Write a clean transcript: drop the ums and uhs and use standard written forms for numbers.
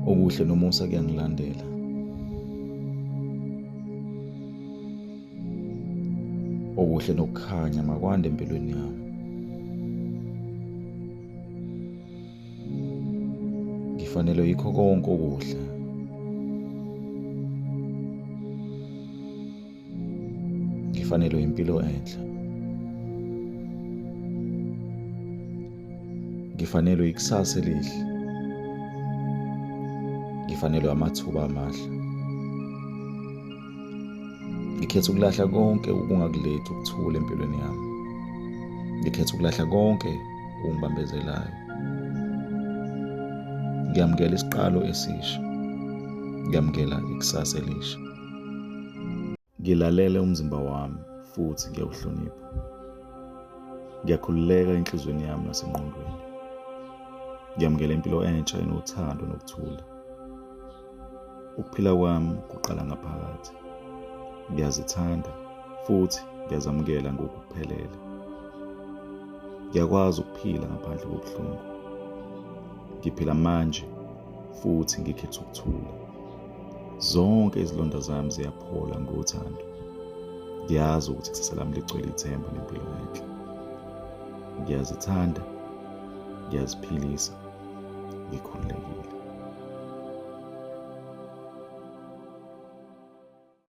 Okuhle nomusa kuyangilandela. Okuhle nokukhanya makwande empilweni yami. Ngifanelwe yikho konke okuhle. Ngifanelwe impilo enhle. Ngifanelwe ikusasa elihle. Ngifanelwe amathuba amahle. Ngikhetha ukulahla konke okungakulethi ukuthula empilweni yami. Ngikhetha ukulahla konke okungibambezelayo. Ngiyamukela isiqalo esisha. Ngiyamukela ikusasa elisha. Ngilalele umzimba wami futhi ngiyawuhlonipha. Ngiyakhululeka enhliziyweni yami nasengqondweni. Ngiyamukela impilo entsha enothando nokuthula. Ukuphila kwami kuqala ngaphakathi. Ngiyazithanda futhi ngiyazamukela ngokuphelele. Ngiyakwazi ukuphila ngaphandle kobuhlungu. Ngiphila manje futhi ngikhetha ukuthula. Zonke izilonda zami ziyaphola ngothando. Ngiyazi ukuthi ikusasa lami ligcwele ithemba nempilo enhle. Ngiyazithanda, ngiyaziphilisa, ngikhululekile.